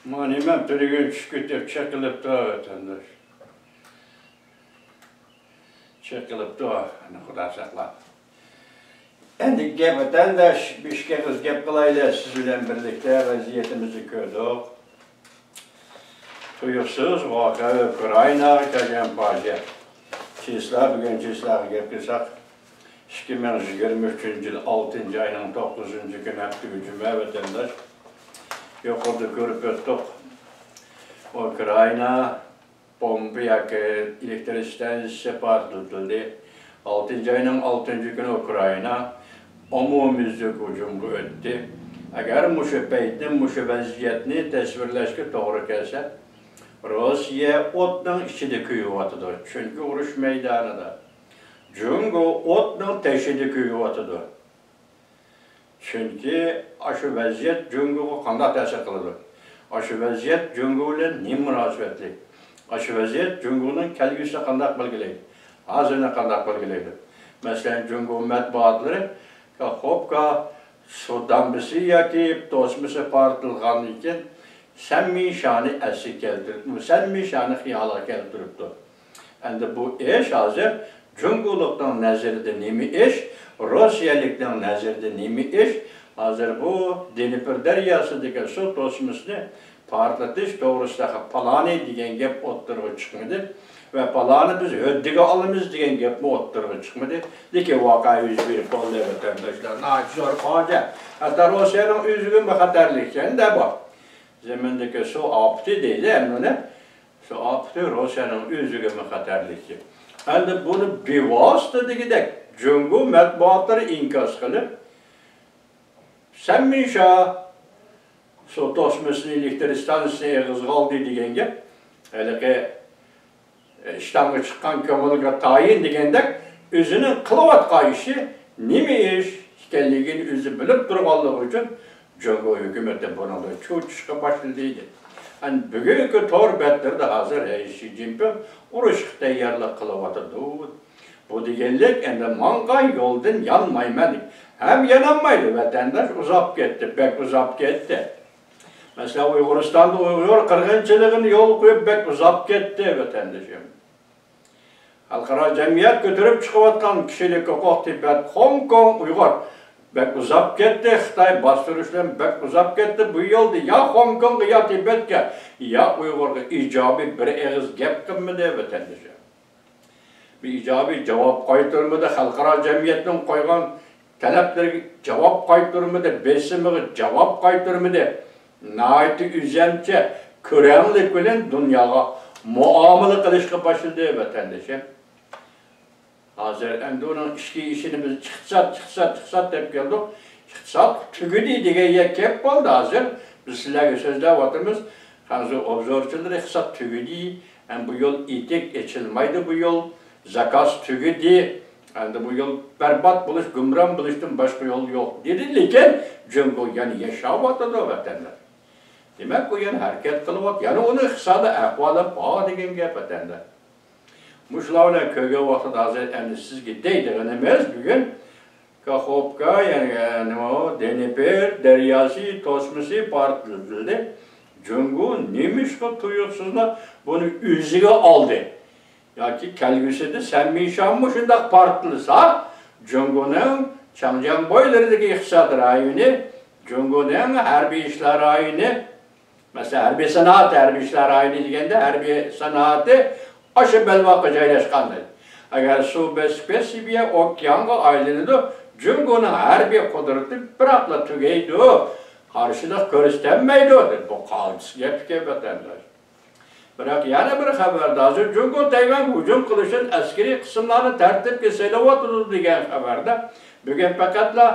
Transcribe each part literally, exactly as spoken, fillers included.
ما نېمەم تۈنۈگۈن چۈشۈپ كېتىپ چېقىلىپتۇ ۋەتەنداش. چېقىلىپتۇ، ئەنە خۇدا ساقلاپ. ئەمدى گەپ ۋەتەنداش، بىر ئىككى ئېغىز گەپ قىلايلى، سىز بىلەن بىرلىكتە ۋەزىيىتىمىزنى كۆردۇق. تۇيۇقسىز ۋاقىئە، ئۇكرائىناغا كەلگەن پاجىئە. چىسلا، بۈگۈن چىسلاغا گەپ قىلساق، ئىككى مىڭ يىگىرمە ئۈچىنچى يىل ئالتىنچى ئاينىڭ توققۇزىنچى كۈنى، ھەپتىگە جۈمە ۋەتەنداش. يۇقىرىدا كۆرۈپ ئۆتتۇق. ئۇكرائىنا بومبا ياكى ئېلېكتر ئىستانسىسى پارتلىتىلدى. ئالتىنچى ئاينىڭ ئالتىنچى كۈنى ئۇكرائىنا ئومۇميۈزلۈك ھۇجۇمغا ئۆتتى. ئەگەر مۇشۇ پەيتنى، مۇشۇ ۋەزىيەتنى تەسۋىرلەشكە توغرا كەلسە، روسىيە ئوتنىڭ ئىچىدە كۆيۈۋاتىدۇ. چۈنكى ئۇرۇش مەيدانىدا. جۇڭگو ئوتنىڭ تېشىدا كۆيۈۋاتىدۇ. چۈنكى ئاشۇ ۋەزىيەت جۇڭگوغا قانداق تەسىر قىلىدۇ؟ ئاشۇ ۋەزىيەت جۇڭگو بىلەن نېمە مۇناسىۋەتلىك؟ ئاشۇ ۋەزىيەت جۇڭگونىڭ كەلگۈسىنى قانداق بەلگىلەيدۇ؟ ھازىرنى قانداق بەلگىلەيدۇ؟ مەسىلەن، جۇڭگو مەتبۇئاتلىرى كاخوپكا سۇ دامبىسى ياكى توسمىسى پارتلىغاندىن كېيىن سەنمىشانى ئەسكە كەلتۈرۈپ، سەنمىشانى خىيالىغا كەلتۈرۈپتۇ. ئەمدى بۇ ئىش ھازىر جۇڭگولۇقنىڭ نەزىرىدە نېمە ئىش، روسىيەلىكنىڭ نەزىرىدە نېمە ئىش؟ ھازىر بۇ دنېپر دەرياسىدىكى سۇ توسمىسىنى پارتلىتىش توغرىسىدىكى پالانى دېگەن گەپ ئوتتۇرىغا چىقمىدى ۋە پالانى بىز ھۆددىگە ئالىمىز دېگەن گەپمۇ ئوتتۇرىغا چىقمىدى. لېكىن ۋەقە يۈز بېرىپ بولدى، ۋەتەنداشلار. ناھايىتى زور پاجىئە. ھەتتا روسىيەنىڭ ئۆزىگىمۇ خەتەرلىك ئىكەن-دە بۇ. زېمىندىكى سۇ ئاپىتى دەيدۇ ئەمدى ئۇنى. سۇ ئاپىتى روسىيەنىڭ ئۆزىگىمۇ خەتەرلىك. ئەمدى بۇنى بىۋاسىتە دېگۈدەك جۇڭگو مەتبۇئاتلىرى ئىنكاس قىلىپ، سەنمىشا سۇ توسمىسىنى، ئېلېكتر ئىستانسىسىنى ئېغىزغا ئالدى دېگەن گەپ. ھېلىقى ئىشتانغا چىققان كۆڭۈلگە تايىن دېگەندەك، ئۆزىنىڭ قىلىۋاتقان ئىشى نېمە ئىش ئىكەنلىكىنى ئۆزى بىلىپ تۇرغانلىقى ئۈچۈن، جۇڭگو ھۆكۈمىتى بۇنىڭدا چۆچۈشكە باشلىدى. ئەنە بۈگۈنكى تور بەتلىرىدە ھازىر ھەي شى جىنپىڭ ئۇرۇشقا تەييارلىق قىلىۋاتىدۇ. بۇ دېگەنلىك، ئەمدى ماڭغان يولدىن يانمايمەن. ھەم يانالمايدۇ، ۋەتەنداش، ئۇزاپ كەتتى، بەك ئۇزاپ كەتتى. مەسىلەن، ئۇيغۇرىستاندا ئۇيغۇر قىرغىنچىلىقىنى يولغا قويۇپ بەك ئۇزاپ كەتتى، ۋەتەندىشىم. خەلقئارا جەمئىيەت كۆتۈرۈپ چىقىۋاتقان كىشىلىك ھوقۇق، تىبەت، خوڭكوڭ، ئۇيغۇر بەك ئۇزاپ كەتتى، خىتاي باستۇرۇش بىلەن بەك ئۇزاپ كەتتى. بۇ يولدا يا خوڭكوڭغا، يا تىبەتكە، يا ئۇيغۇرغا ئىجابىي بىر ئېغىز گەپ قىلمىدى، ۋەتەندىشىم. بىر ئىجابىي جاۋاب قايتۇرمىدى، خەلقئارا جەمئىيەتنىڭ قويغان تەلەپلىرىگە جاۋاب قايتۇرمىدى، بېسىمىغا جاۋاب قايتۇرمىدى. ناھايىتى ئۆزەمچە، كۆرەڭلىك بىلەن دۇنياغا مۇئامىلە قىلىشقا باشلىدى، ۋەتەندىشىم. ھازىر ئەمدى ئۇنىڭ ئىچكى ئىشىنى بىز ئىقتىساد، ئىقتىساد، ئىقتىساد دەپ كەلدۇق. ئىقتىساد تۈگىدى دېگەن يەر كەپ قالدى ھازىر. بىز سىلەرگە سۆزلەۋاتىمىز. خەنزۇ ئوبزورچىلىرى ئىقتىساد تۈگىدى. ئەمدى بۇ يول ئېتىك ئېچىلمايدۇ، بۇ يول. زاكاز تۈگىدى. ئەمدى بۇ يول بەربات بولۇش، گۇمران بولۇشتىن باشقا يول يوق دېدى. لېكىن جۇڭگو يەنە ياشاۋاتىدۇ، ۋەتەنداش. دېمەك، بۇ يەنە ھەرىكەت قىلىۋاتىدۇ. يەنە ئۇنىڭ ئىقتىسادىي ئەھۋالى بار دېگەن گەپ، ۋەتەنداش. مۇشۇلار بىلەن كۆرگەن ۋاقتىدا ھازىر ئەمدى سىزگە دەيدىغىنىمىز بۈگۈن كاخوپكا، يەنى، نېمە ئۇ، دنېپر دەرياسى توسمىسى پارتلىتىلدى. جۇڭگو نېمىشقا تۇيۇقسىزلا بۇنى ئۆزىگە ئالدى؟ ياكى كەلگۈسىدە سەنمىشانمۇ شۇنداق پارتلىسا، جۇڭگونىڭ چاڭجياڭ بويلىرىدىكى ئىقتىساد رايونى، جۇڭگونىڭ ھەربىي ئىشلار رايونى، مەسىلەن، ھەربىي سانائەت، ھەربىي ئىشلار رايونى دېگەندە، ھەربىي سانائىتى ئاشۇ بەلباغقا جايلاشقان. ئەگەر سۇ بېسىپ كەتسە، بۇ يەر ئوكيانغا ئايلىنىدۇ، جۇڭگونىڭ ھەربىي قۇدرىتى بىراقلا تۈگەيدۇ، قارشىلىق كۆرسىتەلمەيدۇ، دەپ بۇ قالتىس گەپ ئىكەن، ۋەتەنداش. بىراق يەنە بىر خەۋەردە، ھازىر جۇڭگو تەيۋەنگە ھۇجۇم قىلىش ئۈچۈن ئەسكىرىي قىسىملارنى تەرتىپكە سېلىۋاتىدۇ دېگەن خەۋەردە، بۈگۈن پەقەتلا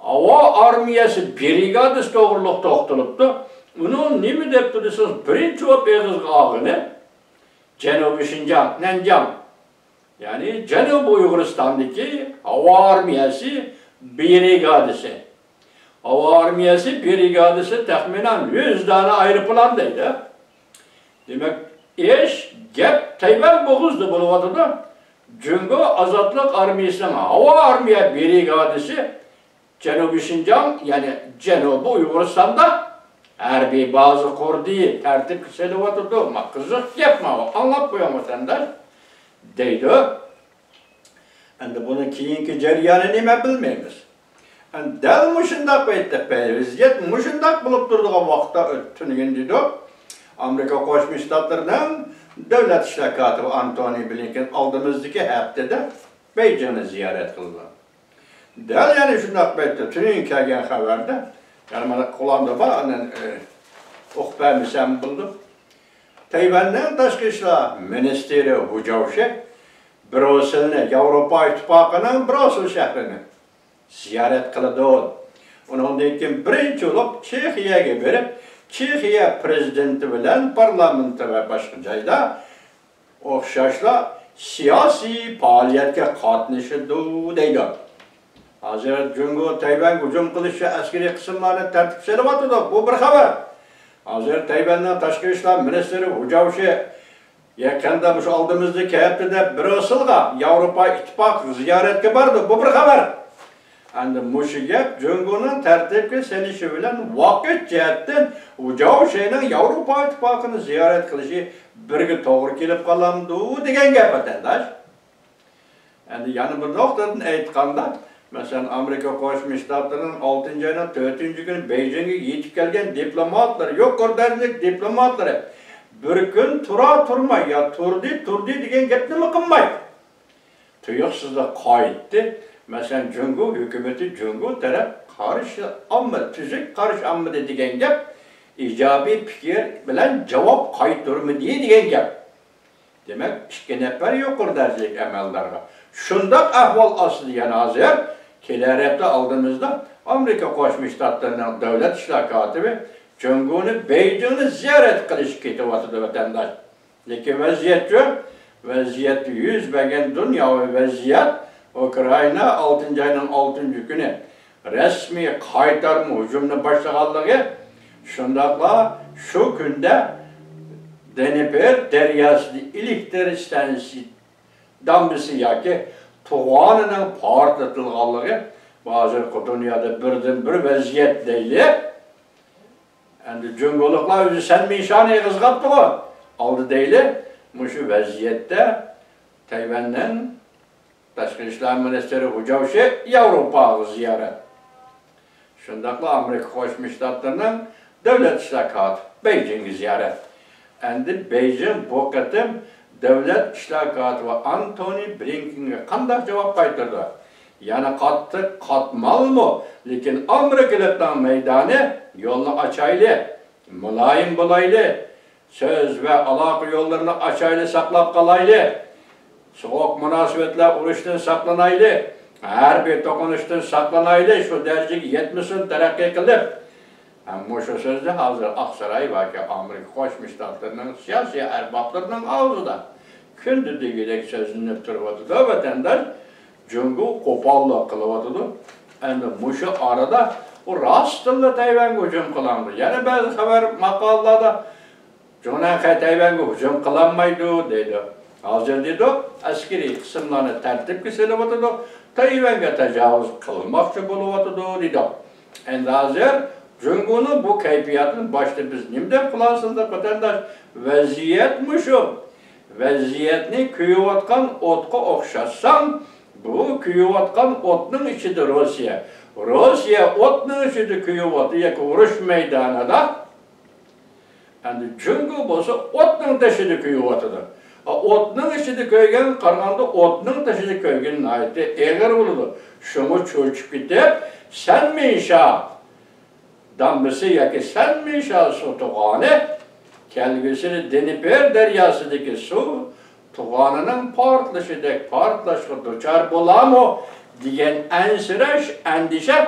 ھاۋا ئارمىيەسى برىگادىسى توغرۇلۇق توختىلىپتۇ. ئۇنىڭ نېمە دەپتۇ دېسىڭىز، بىرىنچى بولۇپ ئېغىزغا ئالغىنى جەنۇبىي شىنجاڭ، نەنجىڭ، يەنى جەنۇبىي ئۇيغۇرىستاندىكى ھاۋا ئارمىيەسى برىگادىسى. ھاۋا ئارمىيەسى برىگادىسى تەخمىنەن يۈز دانە ئايروپىلان دەيدۇ. دېمەك، ئىش، گەپ تەيۋەن بوغۇزىدا بولۇۋاتىدۇ. جۇڭگو ئازادلىق ئارمىيەسىنىڭ ھاۋا ئارمىيە برىگادىسى جەنۇبىي شىنجاڭ، يەنى جەنۇبىي ئۇيغۇرىستاندا ھەربىي بازا قۇردى، تەرتىپكە سېلىۋاتىدۇ. ما قىزىق گەپ ماۋۇ، ئاڭلاپ قويۇڭ ۋەتەنداش، دەيدۇ. ئەمدى بۇنىڭ كېيىنكى جەريانىنى مەن بىلمەيمىز. ئەمدى دەل مۇشۇنداق پەيتتە، ۋەزىيەت مۇشۇنداق بولۇپ تۇرىدىغان ۋاقىتتا، تۈنۈگۈن دېدۇق، ئامېرىكا قوشما شتاتلىرىنىڭ دۆلەت ئىشلار كاتىپى ئانتونى بلىنكېن ئالدىمىزدىكى ھەپتىدە بېيجىڭنى زىيارەت قىلىدۇ. دەل يەنە شۇنداق پەيتتە تۈنۈگۈن كەلگەن خەۋەردە، يەنە مانا قولامدا بار، ئاندىن، ئى، ئوقۇپ بەرمىسەم بولىدۇ. تەيۋەننىڭ تاشقى ئىشلار مىنىستىرى ھۇ جاۋشى بروسېلنى، ياۋروپا ئىتتىپاقىنىڭ بروسېل شەھىرىنى زىيارەت قىلىدۇ. ئۇنىڭدىن كېيىن بىرىنچى بولۇپ چېخىيەگە بېرىپ، چېخىيە پرېزىدېنتى بىلەن پارلامېنتى ۋە باشقا جايدا ئوخشاشلا سىياسىي پائالىيەتكە قاتنىشىدۇ، دەيدۇ. ھازىر جۇڭگو تەيۋەنگە ھۇجۇم قىلىشچە ئەسكىرىي قىسىملارنى تەرتىپكە سېلىۋاتىدۇ. بۇ بىر خەۋەر. ھازىر تەيۋەننىڭ تاشقى ئىشلار مىنىستىرى ھۇ جاۋشى يېقىندا مۇشۇ ئالدىمىزدىكى ھەپتىدە بروسېلغا، ياۋروپا ئىتتىپاقىغا زىيارەتكە بارىدۇ. بۇ بىر خەۋەر. ئەمدى مۇشۇ گەپ جۇڭگونىڭ تەرتىپكە سېلىشى بىلەن ۋاقىت جەھەتتىن ۋۇ جاۋشىنىڭ ياۋروپا ئىتتىپاقىنى زىيارەت قىلىشى بىرگە توغرا كېلىپ قالامدۇ دېگەن گەپ، ۋەتەنداش. ئەمدى يەنە بىر نۇقتىدىن ئېيتقاندا، مەسىلەن، ئامېرىكا قوشما شتاتلىرىنىڭ ئالتىنچى ئاينىڭ تۆتىنچى كۈنى بېيجىڭگە يېتىپ كەلگەن دىپلوماتلىرى، يۇقىرى دەرىجىلىك دىپلوماتلىرى بىر كۈن تۇرا تۇرماي، يا تۇردى، تۇردى دېگەن گەپنىمۇ قىلماي، تۇيۇقسىزلا قايتتى. مەسىلەن، جۇڭگو ھۆكۈمىتى، جۇڭگو تەرەپ قارشى ئالمىدى، تۈزۈك قارشى ئالمىدى دېگەن گەپ، ئىجابىي پىكىر بىلەن جاۋاب قايتۇرمىدى دېگەن گەپ. دېمەك، ئىككى نەپەر يۇقىرى دەرىجىلىك ئەمەلدارغا. شۇنداق ئەھۋال ئاستىدا يەنە ھازىر كېلەر ھەپتە ئالدىمىزدا ئامېرىكا قوشما شتاتلىرىنىڭ دۆلەت ئىشلار كاتىپى جۇڭگونى بېيجىڭنى زىيارەت قىلىشقا كېتىۋاتىدۇ، ۋەتەنداش. لېكىن ۋەزىيەتچۇ؟ ۋەزىيەتتە يۈز بەرگەن دۇنياۋى ۋەزىيەت، ئۇكرائىنا ئالتىنچى ئاينىڭ ئالتىنچى كۈنى رەسمىي قايتارما ھۇجۇمنى باشلىغانلىقى، شۇنداقلا شۇ كۈندە دنېپر دەرياسىدا ئېلېكتر ئىستانسىسى دامبىسى ياكى توغانىنىڭ پارتلىتىلغانلىقى، بۇ ھازىرقى دۇنيادا بىردىنبىر ۋەزىيەت دەيلى. ئەمدى جۇڭگولۇقلار ئۆزى سەنمىشانى ئېغىزغا ئاپتىغۇ، ئالدى دەيلى. مۇشۇ ۋەزىيەتتە تەيۋەننىڭ تاشقى ئىشلار مىنىستىرى ھۇ جاۋشى ياۋروپاغا زىيارەت. شۇنداقلا ئامېرىكا قوشما شتاتلىرىنىڭ دۆلەت ئىشلار كاتىپى بېيجىڭگە زىيارەت. ئەمدى بېيجىڭ بۇ قېتىم دۆلەت ئىشلار كاتىپى ئانتونى بلىنكېنگە قانداق جاۋاب قايتۇرىدۇ؟ يەنە قاتتىق قاتمالمۇ؟ لېكىن ئامېرىكىلىقنىڭ مەيدانى، يولنى ئاچايلى، مۇلايىم بولايلى، سۆز ۋە ئالاقە يوللىرىنى ئاچايلى، ساقلاپ قالايلى. سوغۇق مۇناسىۋەتلەر ئۇرۇشتىن ساقلىنايلى. ھەربىي توقۇنۇشتىن ساقلىنايلى، شۇ دەرىجىگە يەتمىسۇن تەرەققىي قىلىپ. ھەم مۇشۇ سۆزنى ھازىر ئاقساراي ياكى ئامېرىكا قوشما شتاتلىرىنىڭ سىياسىي ئەربابلىرىنىڭ ئاغزىدا كۈندە دېگۈدەك سۆزلىنىپ تۇرۇۋاتىدۇ، ۋەتەنداش. جۇڭگو قوپاللىق قىلىۋاتىدۇ. ئەمدى مۇشۇ ئارىدا ئۇ راستتىنلا تەيۋەنگە ھۇجۇم قىلامدۇ؟ يەنە بەزى خەۋەر ماقالىلاردا جۇڭنەن خەي تەيۋەنگە ھۇجۇم قىلالمايدۇ دەيدۇ. ھازىر دېدۇق، ئەسكىرىي قىسىملارنى تەرتىپكە سېلىۋاتىدۇ، تەيۋەنگە تاجاۋۇز قىلماقچى بولۇۋاتىدۇ دېدۇق. ئەمدى ھازىر جۇڭگونىڭ بۇ كەيپىياتىنى باشتا بىز نېمە دەپ خۇلاسىلىدۇق، ۋەتەنداش؟ ۋەزىيەت مۇشۇ. ۋەزىيەتنى كۆيۈۋاتقان ئوتقا ئوخشاتساڭ، بۇ كۆيۈۋاتقان ئوتنىڭ ئىچىدە روسىيە. روسىيە ئوتنىڭ ئىچىدە كۆيۈۋاتىدۇ ياكى ئۇرۇش مەيدانىدا. ئەمدى جۇڭگو بولسا ئوتنىڭ تېشىدا كۆيۈۋاتىدۇ. ئوتنىڭ ئىچىدە كۆيگەن قارىغاندا ئوتنىڭ تېشىدا كۆيگەن ناھايىتى ئېغىر بولىدۇ. شۇڭا چۆچۈپ كېتىپ، سەنمىشا دامبىسى ياكى سەنمىشا سۇ توغانى كەلگۈسىدە دنېپر دەرياسىدىكى سۇ توغانىنىڭ پارتلىشىدەك پارتلاشقا دۇچار بولامۇ دېگەن ئەنسىرەش، ئەندىشە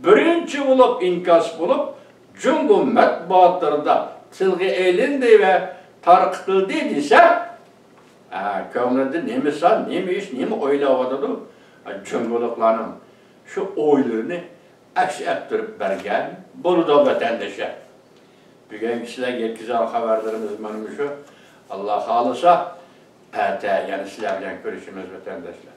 بىرىنچى بولۇپ ئىنكاس بولۇپ جۇڭگو مەتبۇئاتلىرىدا تىلغا ئېلىندى ۋە تارقىتىلدى دېسە، ئە، كۆڭلىدە نېمە سان، نېمە ئىش، نېمە ئويلاۋاتىدۇ؟ ئە، جۇڭگولۇقلارنىڭ شۇ ئويلىرىنى ئەكس ئەتتۈرۈپ بەرگەن بولىدۇ، ۋەتەندىشلەر. بۈگۈنكى سىلەرگە يەتكۈزگەن خەۋەرلىرىمىز مانا مۇشۇ. ئاللا خالىسا، ئەتە يەنە سىلەر بىلەن كۆرۈشىمىز، ۋەتەنداشلار.